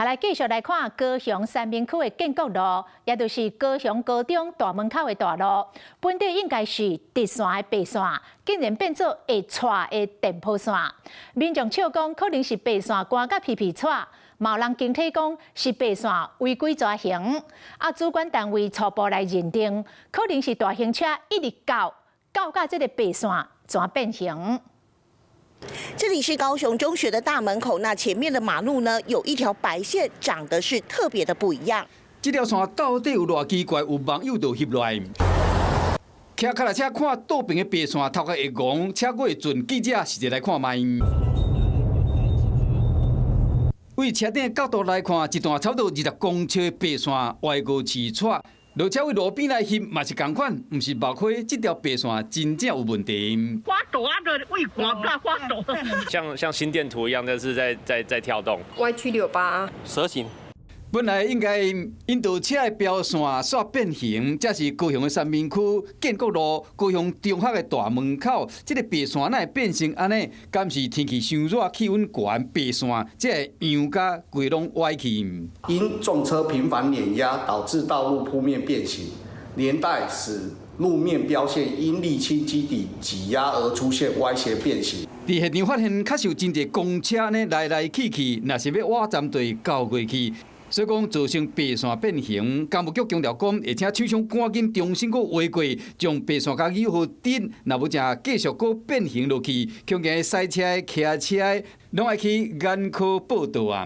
來繼續來看高雄三民區的建國路，也就是高雄高中大門口的大路，本底應該是直線的白線，竟然變做會掣的電波線。民眾笑講，可能是白線寒甲皮皮掣，嘛有人驚體講是白線違規蛇行。啊，主管單位初步來認定，可能是大型車一直鉸，鉸甲這个白線怎變形。這裡是高雄中學的大門口，那前面的馬路呢，有一條白線，長得是特別的不一樣。這條線到底有偌奇怪？有網友就翕來，騎腳踏車看倒爿的白線，頭殼會戇，車過會準。記者實際來看覓。對車頂角度來看，一段差不多20公尺的白線歪過刺掣。落車位路邊來翕嘛是仝款，毋是目花，這條白線真正有問題。發抖啊！這胃寒發抖。像心電圖一樣，就是在跳動。歪七扭八。蛇形。本來應該引導車的標線煞變形，這是高雄的三民區建國路高雄中學的大門口，這个白線哪會變成按呢？敢是天氣傷熱，氣溫懸，白線才會揚甲規攏歪去。因重車頻繁碾壓，導致道路鋪面變形，連帶使路面標線因瀝青基底擠壓而出現歪斜變形。佇現場發現，確實有真濟公車呢來來去去，若是欲倚站就會鉸過去。所以講造成白線變形，工務局強調講，會請廠商趕緊重新閣畫過，將白線共予好直，若無誠繼續閣變形落去，恐驚駛車的、騎車的，攏愛去眼科報到啊。